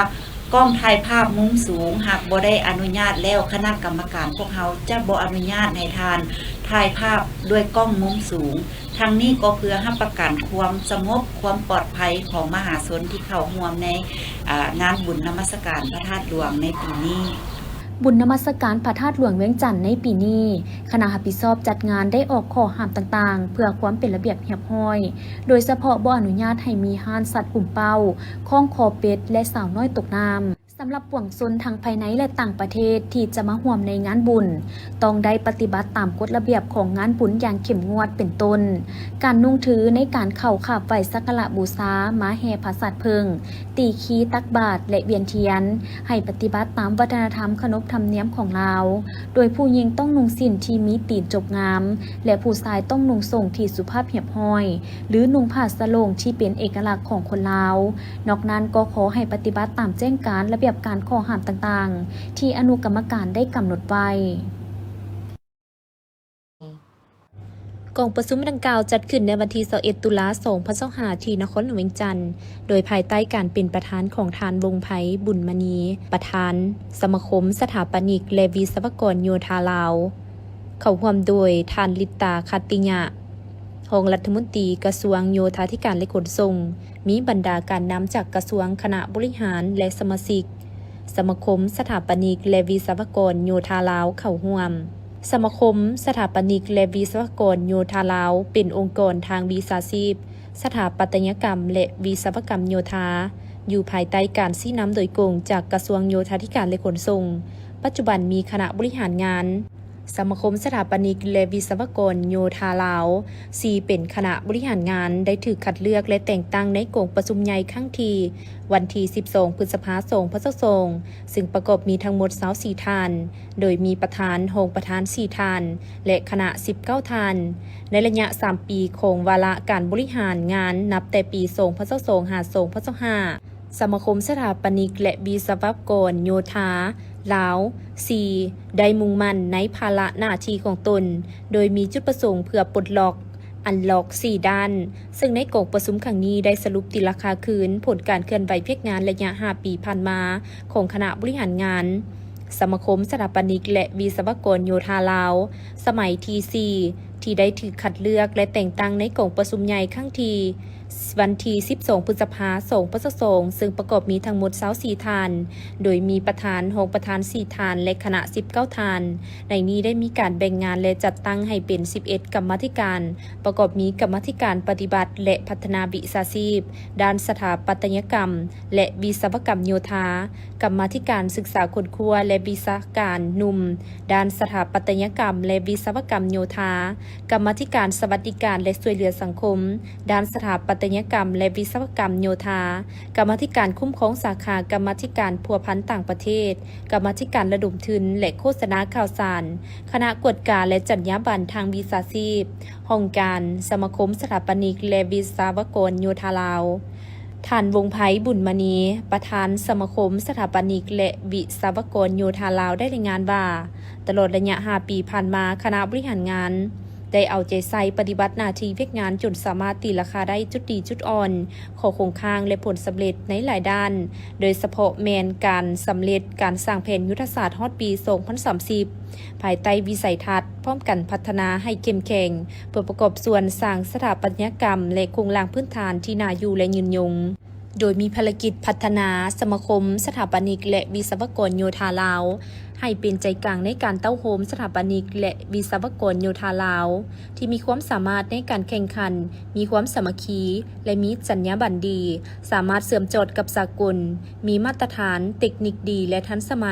ກ້ອງຖ່າຍພາບມຸມສູງ ຫາກບໍ່ໄດ້ອະນຸຍາດແລ້ວ, ຄະນະກຳມະການພວກເຮົາຈະບໍ່ອະນຸຍາດໃຫ້ທ່ານຖ່າຍພາບດ້ວຍກ້ອງມຸມສູງ. ທັງນີ້ກໍເພື່ອຮັບປະກັນຄວາມສະຫງົບ, ຄວາມປອດໄພຂອງມະຫາຊົນທີ່ເຂົ້າຮ່ວມໃນ ອາ ງານບຸນນະມັດສະການພະທາດຫຼວງໃນປີນີ້. ບຸນນະມັດສະການພະທາດຫຼວງວຽງຈັນໃນປີນີ້, ຄະນະຮັບຜິດຊອບຈັດງານໄດ້ອອກຂໍ້ຫ້າມຕ່າງໆ ເພື່ອຄວາມເປັນລະບຽບຮຽບຮ້ອຍ, ໂດຍສະເພາະບໍ່ອະນຸຍາດໃຫ້ມີຮ້ານສັດປຸ້ມເປົ້າ, ຄ້ອງຄໍເປັດ ແລະ ສາວນ້ອຍຕົກນ້ຳ. ສຳລັບປວງຊົນທັງພາຍໃນ ແລະ ຕ່າງປະເທດທີ່ຈະມາຮ່ວມໃນງານບຸນ ຕ້ອງໄດ້ປະຕິບັດຕາມກົດລະບຽບຂອງງານບຸນຢ່າງເຂັ້ມງວດ ເປັນຕົ້ນ ການນຸ່ງຖືໃນການເຂົ້າຂາບໄຫວ້ສັກກາລະບູຊາ, ມາແຫ່ຜາສາດເຜິ້ງ, ຕີຄີຕັກບາດ ແລະ ວຽນທຽນ, ໃຫ້ປະຕິບັດຕາມວັດທະນະທຳຂະໜົບທຳນຽມຂອງລາວ, ໂດຍຜູ້ຍິງຕ້ອງນຸ່ງສິ້ນທີ່ມີຕີນຈົບງາມ ແລະ ຜູ້ຊາຍຕ້ອງນຸ່ງໂສ້ງທີ່ສຸພາບຮຽບຮ້ອຍ ຫຼື ນຸ່ງຜ້າສະໂຫຼງທີ່ເປັນເອກະລັກຂອງຄົນລາວ. ນອກນັ້ນກໍຂໍໃຫ້ປະຕິບັດຕາມແຈ້ງການລະບຽບການຂໍ້ຫ້າມຕ່າງໆ ທີ່ອະນຸກຳມະການໄດ້ກຳນົດໄວ້. ກອງປະຊຸມດັ່ງກ່າວຈັດຂຶ້ນໃນວັນທີຊາວເອັດ ຕຸລາ ສອງພັນຊາວຫ້າ ທີ່ນະຄອນຫຼວງວຽງຈັນ, ໂດຍພາຍໃຕ້ການເປັນປະທານຂອງທ່ານ ວົງໄພ ບຸນມະນີ ປະທານສະມາຄົມສະຖາປະນິກ ແລະ ວິສະວະກອນໂຍທາລາວ, ເຂົ້າຮ່ວມໂດຍທ່ານ ລິດຕາ ຂັດຕິຍະ ຮອງລັດຖະມົນຕີກະຊວງໂຍທາທິການ ແລະ ຂົນສົ່ງ, ມີບັນດາການນຳຈາກກະຊວງ, ຄະນະບໍລິຫານ ແລະ ສະມາຊິກ, ສະມາຄົມສະຖາປະນິກ ແລະ ວິສະວະກອນໂຍທາລາວເຂົ້າຮ່ວມ. ສະມາຄົມສະຖາປະນິກ ແລະ ວິສະວະກອນໂຍທາລາວ ເປັນອົງກອນທາງວິຊາຊີບ ສະຖາປັດຕະຍະກຳ ແລະ ວິສະວະກຳໂຍທາ ຢູ່ພາຍໃຕ້ການຊີ້ນຳໂດຍກົງຈາກກະຊວງໂຍທາທິການ ແລະ ຂົນສົ່ງ. ປັດຈຸບັນມີຄະນະບໍລິຫານງານ ສະມາຄົມສະຖາປະນິກ ແລະ ວິສະວະກອນໂຍທາລາວ ສີ່ ເປັນຄະນະບໍລິຫານງານ ໄດ້ຖືກຄັດເລືອກ ແລະ ແຕ່ງຕັ້ງໃນກອງປະຊຸມໃຫຍ່ຄັ້ງທີ ວັນທີສິບສອງ ພຶດສະພາ ສອງພັນຊາວສອງ ຊຶ່ງປະກອບມີທັງໝົດຊາວສີ່ທ່ານ, ໂດຍມີປະທານ, ຮອງປະທານສີ່ທ່ານ ແລະ ຄະນະສິບເກົ້າທ່ານ, ໃນໄລຍະສາມປີຂອງວາລະການບໍລິຫານງານ ນັບແຕ່ປີສອງພັນຊາວສອງ ຫາ ສອງພັນຊາວຫ້າ. ສະມາຄົມສະຖາປະນິກ ແລະ ວິສະວະກອນໂຍທາລາວ ສີ່ ໄດ້ມຸ່ງໝັ້ນໃນພາລະໜ້າທີ່ຂອງຕົນ, ໂດຍມີຈຸດປະສົງເພື່ອປົດລັອກ ອັນລັອກ ສີ່ດ້ານ, ເຊິ່ງໃນກອງປະຊຸມຄັ້ງນີ້ໄດ້ສະຫຼຸບຕີລາຄາຄືນຜົນການເຄື່ອນໄຫວວຽກງານໄລຍະຫ້າປີຜ່ານມາຂອງຄະນະບໍລິຫານງານ ສະມາຄົມສະຖາປະນິກ ແລະ ວິສະວະກອນໂຍທາລາວ ສະໄໝທີສີ່ ທີ່ໄດ້ຖືກຄັດເລືອກ ແລະ ແຕ່ງຕັ້ງໃນກອງປະຊຸມໃຫຍ່ຄັ້ງທີ ວັນທີສິບສອງ ພຶດສະພາ ສອງພັນຊາວສອງ ເຊິ່ງປະກອບມີທັງໝົດຊາວສີ່ທ່ານ, ໂດຍມີປະທານ, ຮອງປະທານສີ່ທ່ານ ແລະ ຄະນະສິບເກົ້າທ່ານ. ໃນນີ້ໄດ້ມີການແບ່ງງານ ແລະ ຈັດຕັ້ງໃຫ້ເປັນສິບເອັດກຳມາທິການ, ປະກອບມີກຳມາທິການປະຕິບັດ ແລະ ພັດທະນາວິຊາຊີບ ດ້ານສະຖາປັດຕະຍະກຳ ແລະ ວິສະວະກຳໂຍທາ, ກຳມາທິການສຶກສາຄົ້ນຄວ້າ ແລະ ວິຊາການໜຸ່ມ ດ້ານສະຖາປັດຕະຍະກຳ ແລະ ວິສະວະກຳໂຍທາ, ກຳມາທິການສະຫວັດດີການ ແລະ ຊ່ວຍເຫຼືອສັງຄົມ ດ້ານສະຖາປັດຕະຍະກຳ ແລະ ວິສະວະກຳໂຍທາ, ກຳມາທິການຄຸ້ມຄອງສາຂາ, ກຳມາທິການພົວພັນຕ່າງປະເທດ, ກຳມາທິການລະດົມທຶນ ແລະ ໂຄສະນາຂ່າວສານ, ຄະນະກວດກາ ແລະ ຈັນຍາບັນທາງວິຊາຊີບ, ຫ້ອງການ, ສະມາຄົມສະຖາປະນິກ ແລະ ວິສະວະກອນໂຍທາລາວ. ທ່ານ ວົງໄພ ບຸນມະນີ, ປະທານສະມາຄົມສະຖາປະນິກ ແລະ ວິສະວະກອນໂຍທາລາວ ໄດ້ລາຍງານວ່າ, ຕະຫຼອດໄລຍະຫ້າປີຜ່ານມາ, ຄະນະບໍລິຫານງານໄດ້ເອົາໃຈໃສ່ປະຕິບັດໜ້າທີ່ວຽກງານ ຈົນສາມາດຕີລາຄາໄດ້ຈຸດດີຈຸດອ່ອນ, ຂໍ້ຄົງຄ້າງ ແລະ ຜົນສຳເລັດໃນຫຼາຍດ້ານ, ໂດຍສະເພາະແມ່ນການສຳເລັດການສ້າງແຜນຍຸດທະສາດຮອດປີສອງພັນສາມສິບ ພາຍໃຕ້ວິໄສທັດພ້ອມກັນພັດທະນາໃຫ້ເຂັ້ມແຂງ ເພື່ອປະກອບສ່ວນສ້າງສະຖາປັດຕະຍະກຳ ແລະ ໂຄງລ່າງພື້ນຖານທີ່ໜ້າຢູ່ ແລະ ຍືນຍົງ. ໂດຍມີພາລະກິດພັດທະນາສະມາຄົມສະຖາປະນິກ ແລະ ວິສະວະກອນໂຍທາລາວ ໃຫ້ເປັນໃຈກາງໃນການເຕົ້າໂຮມສະຖາປະນິກ ແລະ ວິສະວະກອນໂຍທາລາວ ທີ່ມີຄວາມສາມາດໃນການແຂ່ງຂັນ, ມີຄວາມສາມັກຄີ ແລະ ມີຈັນຍາບັນດີ, ສາມາດເຊື່ອມຈອດກັບສາກົນ, ມີມາດຕະຖານເຕັກນິກດີ ແລະ ທັນສະໄໝ,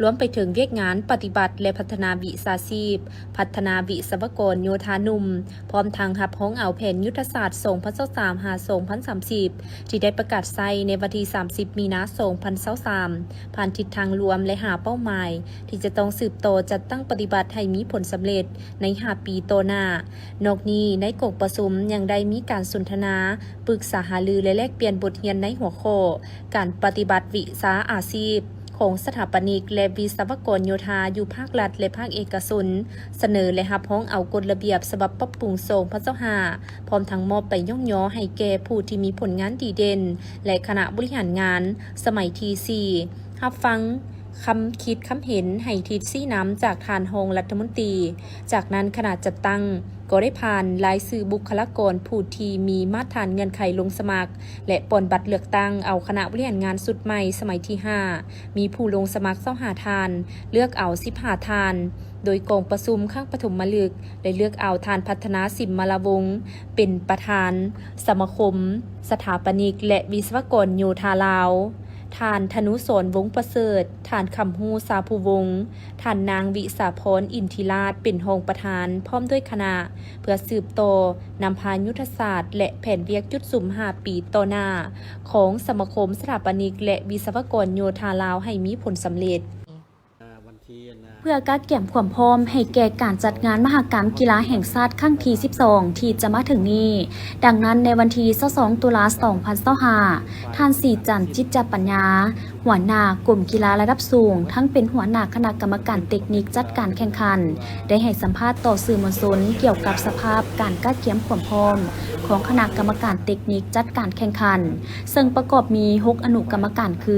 ລວມໄປເຖິງວຽກງານປະຕິບັດ ແລະ ພັດທະນາວິຊາຊີບ, ພັດທະນາວິສະວະກອນໂຍທາໜຸ່ມ, ພ້ອມທັງຮັບຮອງເອົາແຜນຍຸດທະສາດສອງພັນຊາວສາມ ຫາ ສອງພັນສາມສິບ ທີ່ໄດ້ປະກາດໃຊ້ໃນວັນທີສາມສິບ ມີນາ ສອງພັນຊາວສາມ ຜ່ານທິດທາງລວມ ແລະ ຫ້າເປົ້າໝາຍ ທີ່ຈະຕ້ອງສືບຕໍ່ຈັດຕັ້ງປະຕິບັດໃຫ້ມີຜົນສຳເລັດໃນຫ້າປີຕໍ່ໜ້າ. ນອກນີ້, ໃນກອງປະຊຸມຍັງໄດ້ມີການສົນທະນາປຶກສາຫາລື ແລະ ແລກປ່ຽນບົດຮຽນໃນຫົວຂໍ້ ການປະຕິບັດວິຊາອາຊີບ ຂອງສະຖາປະນິກ ແລະ ວິສະວະກອນໂຍທາຢູ່ພາກລັດ ແລະ ພາກເອກະຊົນ, ສະເໜີ ແລະ ຮັບຮອງເອົາກົດລະບຽບສະບັບປັບປຸງສອງພັນຊາວຫ້າ ພ້ອມທັງມອບໃບຍ້ອງຍໍໃຫ້ແກ່ຜູ້ທີ່ມີຜົນງານດີເດັ່ນ ແລະ ຄະນະບໍລິຫານງານສະໄໝທີສີ່ ຮັບຟັງຄຳຄິດຄຳເຫັນໃຫ້ທິດຊີ້ນຳຈາກທ່ານຮອງລັດຖະມົນຕີ. ຈາກນັ້ນ, ຄະນະຈັດຕັ້ງ ກໍໄດ້ຜ່ານລາຍຊື່ບຸກຄະລາກອນຜູ້ທີ່ມີມາດຖານເງື່ອນໄຂລົງສະໝັກ ແລະ ປ່ອນບັດເລືອກຕັ້ງເອົາຄະນະບໍລິຫານງານຊຸດໃໝ່ສະໄໝທີຫ້າ ມີຜູ້ລົງສະໝັກຊາວຫ້າທ່ານ, ເລືອກເອົາສິບຫ້າທ່ານ, ໂດຍກອງປະຊຸມຄັ້ງປະຖົມມະລຶກ ໄດ້ເລືອກເອົາທ່ານ ພັດທະນາ ສິມມະລາວົງ ເປັນປະທານສະມາຄົມສະຖາປະນິກ ແລະ ວິສະວະກອນໂຍທາລາວ. ທ່ານ ທະນູສອນ ວົງປະເສີດ, ທ່ານ ຄຳຮູ້ ຊາພູວົງ, ທ່ານນາງ ວິສາພອນ ອິນທິລາດ ເປັນຮອງປະທານ ພ້ອມດ້ວຍຄະນະ ເພື່ອສືບຕໍ່ນຳພາຍຸດທະສາດ ແລະ ແຜນວຽກຈຸດສຸມຫ້າປີຕໍ່ໜ້າ ຂອງສະມາຄົມສະຖາປະນິກ ແລະ ວິສະວະກອນໂຍທາລາວ ໃຫ້ມີຜົນສຳເລັດ. ເພື່ອກະກຽມຄວາມພ້ອມໃຫ້ແກ່ການຈັດງານມະຫະກຳກິລາແຫ່ງຊາດຄັ້ງທີສິບສອງ ທີ່ຈະມາເຖິງນີ້, ດັ່ງນັ້ນ ໃນວັນທີຊາວສອງ ຕຸລາ ສອງພັນຊາວຫ້າ, ທ່ານ ສີຈັນ ຈິດຈະປັນຍາ, ຫົວໜ້າກົມກິລາລະດັບສູງ, ທັງເປັນຫົວໜ້າຄະນະກຳມະການເຕັກນິກຈັດການແຂ່ງຂັນ, ໄດ້ໃຫ້ສຳພາດຕໍ່ສື່ມວນຊົນກ່ຽວກັບສະພາບການກະກຽມຄວາມພ້ອມຂອງຄະນະກຳມະການເຕັກນິກຈັດການແຂ່ງຂັນ, ເຊິ່ງປະກອບມີຫົກອະນຸກຳມະການຄື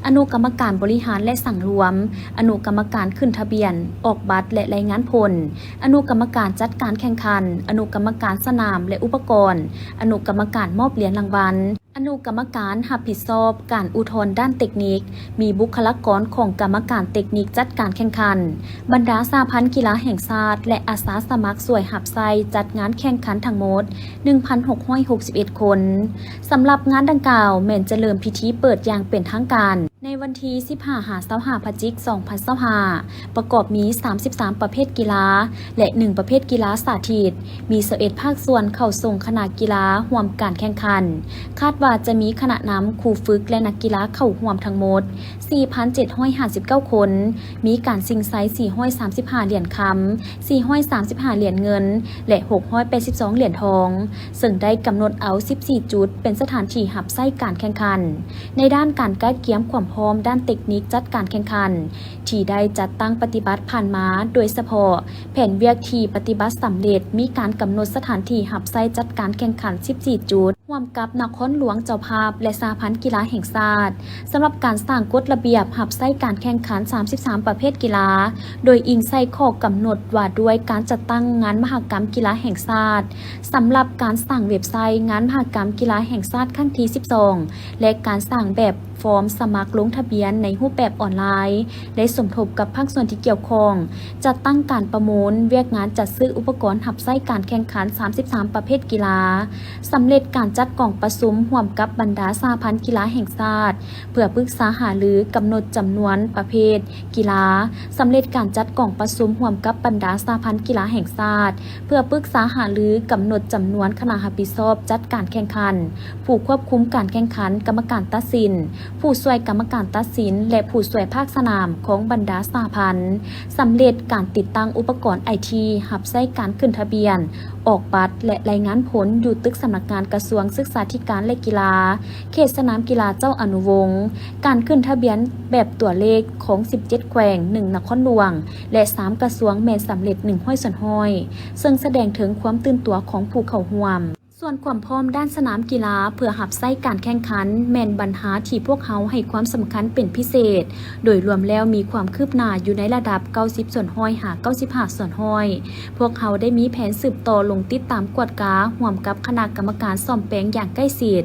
ອະນຸກຳມະການບໍລິຫານ ແລະ ສັງລວມ, ອະນຸກຳມະການຂຶ້ນທະບຽນ, ອອກບັດ ແລະ ລາຍງານຜົນ, ອະນຸກຳມະການຈັດການແຂ່ງຂັນ, ອະນຸກຳມະການສະໜາມ ແລະ ອຸປະກອນ, ອະນຸກຳມະການມອບຫຼຽນລາງວັນ. ອະນຸກຳມະການຮັບຜິດຊອບການອຸທອນດ້ານເຕັກນິກ, ມີບຸກຄະລາກອນຂອງກຳມະການເຕັກນິກຈັດການແຂ່ງຂັນ, ບັນດາສະຫະພັນກິລາແຫ່ງຊາດ ແລະ ອາສາສະໝັກຊ່ວຍຮັບໃຊ້ຈັດງານແຂ່ງຂັນທັງໝົດ ໜຶ່ງພັນຫົກຮ້ອຍຫົກສິບເອັດຄົນ. ສຳລັບງານດັ່ງກ່າວແມ່ນຈະເລີ່ມພິທີເປີດຢ່າງເປັນທາງການ ໃນວັນທີສິບຫ້າຫາຊາວຫ້າ ພະຈິກ ສອງພັນຊາວຫ້າ ປະກອບມີສາມສິບສາມປະເພດກິລາ ແລະ ໜຶ່ງປະເພດກິລາສາທິດ, ມີຊາວເອັດພາກສ່ວນເຂົ້າຊົງຄະນະກິລາຮ່ວມການແຂ່ງຂັນ. ຄາດວ່າຈະມີຄະນະນຳ, ຄູຝຶກ ແລະ ນັກກິລາເຂົ້າຮ່ວມທັງໝົດ ສີ່ພັນເຈັດຮ້ອຍຫ້າສິບເກົ້າຄົນ, ມີການຊິງໄຊ ສີ່ຮ້ອຍສາມສິບຫ້າຫຼຽນຄຳ, ສີ່ຮ້ອຍສາມສິບຫ້າຫຼຽນເງິນ ແລະ ຫົກຮ້ອຍແປດສິບສອງຫຼຽນທອງ, ເຊິ່ງໄດ້ກຳນົດເອົາສິບສີ່ຈຸດເປັນສະຖານທີ່ຮັບໃຊ້ການແຂ່ງຂັນ. ໃນດ້ານການກະກຽມຄວາມພ້ອມດ້ານເຕັກນິກຈັດການແຂ່ງຂັນ ທີ່ໄດ້ຈັດຕັ້ງປະຕິບັດຜ່ານມາ, ໂດຍສະເພາະແຜນວຽກທີ່ປະຕິບັດສຳເລັດ ມີການກຳນົດສະຖານທີ່ຮັບໃຊ້ຈັດການແຂ່ງຂັນສິບສີ່ຈຸດ ຮ່ວມກັບນະຄອນຫຼວງເຈົ້າພາບ ແລະ ສະຫະພັນກິລາແຫ່ງຊາດ. ສຳລັບການສ້າງກົດລະບຽບຮັບໃຊ້ການແຂ່ງຂັນສາມສິບສາມປະເພດກິລາ ໂດຍອີງໃສ່ຂໍ້ກຳນົດວ່າດ້ວຍການຈັດຕັ້ງງານມະຫະກຳກິລາແຫ່ງຊາດ, ສຳລັບການສ້າງເວັບໄຊງານມະຫະກຳກິລາແຫ່ງຊາດຄັ້ງທີສິບສອງ ແລະ ການສ້າງແບບຟອມສະໝັກລົງທະບຽນໃນຮູບແບບອອນລາຍ ໄດ້ສົມທົບກັບພາກສ່ວນທີ່ກ່ຽວຂ້ອງ ຈັດຕັ້ງການປະມູນວຽກງານຈັດຊື້ອຸປະກອນຮັບໃຊ້ການແຂ່ງຂັນສາມສິບສາມປະເພດກິລາ, ສຳເລັດການຈັດກອງປະຊຸມຮ່ວມກັບບັນດາສະຫະພັນກິລາແຫ່ງຊາດ ເພື່ອປຶກສາຫາລືກຳນົດຈຳນວນປະເພດກິລາ, ສຳເລັດການຈັດກອງປະຊຸມຮ່ວມກັບບັນດາສະຫະພັນກິລາແຫ່ງຊາດ ເພື່ອປຶກສາຫາລືກຳນົດຈຳນວນຄະນະຮັບຜິດຊອບຈັດການແຂ່ງຂັນ, ຜູ້ຄວບຄຸມການແຂ່ງຂັນ, ກຳມະການຕັດສິນ, ຜູ້ຊ່ວຍກຳມະການຕັດສິນ ແລະ ຜູ້ຊ່ວຍພາກສະໜາມຂອງບັນດາສະຫະພັນ, ສຳເລັດການຕິດຕັ້ງອຸປະກອນໄອທີຮັບໃຊ້ການຂຶ້ນທະບຽນ, ອອກບັດ ແລະ ລາຍງານຜົນຢູ່ຕຶກສຳນັກງານກະຊວງສຶກສາທິການ ແລະ ກິລາ ເຂດສະໜາມກິລາເຈົ້າອະນຸວົງ. ການຂຶ້ນທະບຽນແບບຕົວເລກຂອງສິບເຈັດແຂວງ, ໜຶ່ງນະຄອນຫຼວງ ແລະ ສາມກະຊວງແມ່ນສຳເລັດໜຶ່ງຮ້ອຍສ່ວນຮ້ອຍ, ເຊິ່ງສະແດງເຖິງຄວາມຕື່ນຕົວຂອງຜູ້ເຂົ້າຮ່ວມ. ສ່ວນຄວາມພ້ອມດ້ານສະໜາມກິລາເພື່ອຮັບໃຊ້ການແຂ່ງຂັນ ແມ່ນບັນຫາທີ່ພວກເຮົາໃຫ້ຄວາມສຳຄັນເປັນພິເສດ, ໂດຍລວມແລ້ວມີຄວາມຄືບໜ້າຢູ່ໃນລະດັບເກົ້າສິບສ່ວນຮ້ອຍຫາເກົ້າສິບຫ້າສ່ວນຮ້ອຍ. ພວກເຮົາໄດ້ມີແຜນສືບຕໍ່ລົງຕິດຕາມກວດກາຮ່ວມກັບຄະນະກຳມະການສ້ອມແປງຢ່າງໃກ້ຊິດ.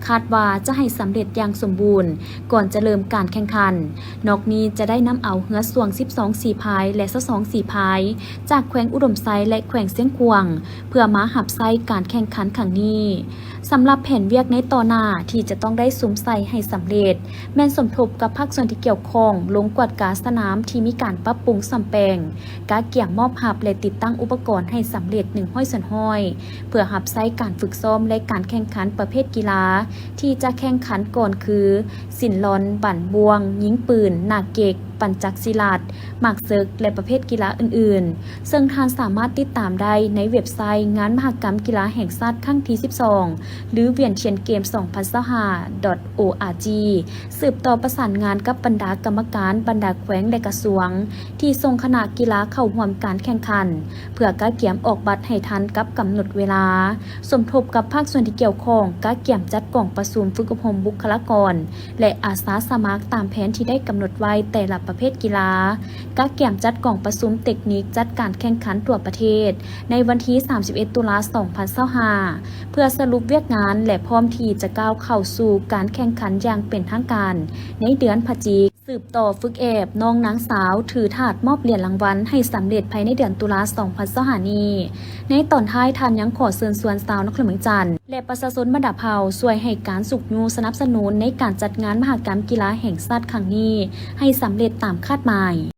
ຄາດວ່າຈະໃຫ້ສຳເລັດຢ່າງສົມບູນກ່ອນຈະເລີ່ມການແຂ່ງຂັນ. ນອກນີ້ຈະໄດ້ນຳເອົາເຮືອຊ່ວງສິບສອງສີພາຍ ແລະ ຊາວສອງສີພາຍ ຈາກແຂວງອຸດົມໄຊ ແລະ ແຂວງຊຽງຂວາງ ເພື່ອມາຮັບໃຊ້ການແຂ່ງຂັນຄັ້ງນີ້. ສຳລັບແຜນວຽກໃນຕໍ່ໜ້າທີ່ຈະຕ້ອງໄດ້ສຸມໃສ່ໃຫ້ສຳເລັດ ແມ່ນສົມທົບກັບພາກສ່ວນທີ່ກ່ຽວຂ້ອງ ລົງກວດກາສະໜາມທີ່ມີການປັບປຸງສ້ອມແປງ, ກະກຽມມອບຮັບ ແລະ ຕິດຕັ້ງອຸປະກອນໃຫ້ສຳເລັດໜຶ່ງຮ້ອຍສ່ວນຮ້ອຍ ເພື່ອຮັບໃຊ້ການຝຶກຊ້ອມ ແລະ ການແຂ່ງຂັນປະເພດກິລາ ທີ່ຈະແຂ່ງຂັນກ່ອນຄື ສິນລອນ, ບັນບ້ວງ, ຍິງປືນ, ໜາກເກັກ, ປັນຈັກສີລັດ, ໝາກເສິກ ແລະ ປະເພດກິລາອື່ນໆ, ເຊິ່ງທ່ານສາມາດຕິດຕາມໄດ້ໃນເວັບໄຊງານມະຫະກຳກິລາແຫ່ງຊາດຄັ້ງທີສິບສອງ ຫຼື Vientiane Games ສອງພັນຊາວຫ້າ ດອດ ໂອອາຈີ ສືບຕໍ່ປະສານງານກັບບັນດາກຳມະການບັນດາແຂວງ ແລະ ກະຊວງ ທີ່ສົ່ງຄະນະກິລາເຂົ້າຮ່ວມການແຂ່ງຂັນ ເພື່ອກະກຽມອອກບັດໃຫ້ທັນກັບກຳນົດເວລາ, ສົມທົບກັບພາກສ່ວນທີ່ກ່ຽວຂ້ອງ ກະກຽມຈັດກອງປະຊຸມຝຶກອົບຮົມບຸກຄະລາກອນ ແລະ ອາສາສະໝັກຕາມແຜນທີ່ໄດ້ກຳນົດໄວ້ແຕ່ລະປະເພດກິລາ, ກະກຽມຈັດກອງປະຊຸມເຕັກນິກຈັດການແຂ່ງຂັນທົ່ວປະເທດ ໃນວັນທີສາມສິບເອັດ ຕຸລາ ສອງພັນຊາວຫ້າ ເພື່ອສະຫຼຸບວຽກງານ ແລະ ພ້ອມທີ່ຈະກ້າວເຂົ້າສູ່ການແຂ່ງຂັນຢ່າງເປັນທາງການໃນເດືອນພະຈິກ. ສືບຕໍ່ຝຶກແອບນ້ອງນາງສາວຖືຖາດມອບຫຼຽນລາງວັນໃຫ້ສຳເລັດພາຍໃນເດືອນຕຸລາ ສອງພັນຊາວຫ້ານີ້. ໃນຕອນທ້າຍ, ທ່ານຍັງຂໍເຊີນຊວນຊາວນະຄອນຫຼວງວຽງຈັນ ແລະ ປະຊາຊົນບັນດາເຜົ່າຊ່ວຍໃຫ້ການຊຸກຍູ້ສະໜັບສະໜູນໃນການຈັດງານມະຫະກຳກິລາແຫ່ງຊາດຄັ້ງນີ້ໃຫ້ສຳເລັດຕາມຄາດໝາຍ.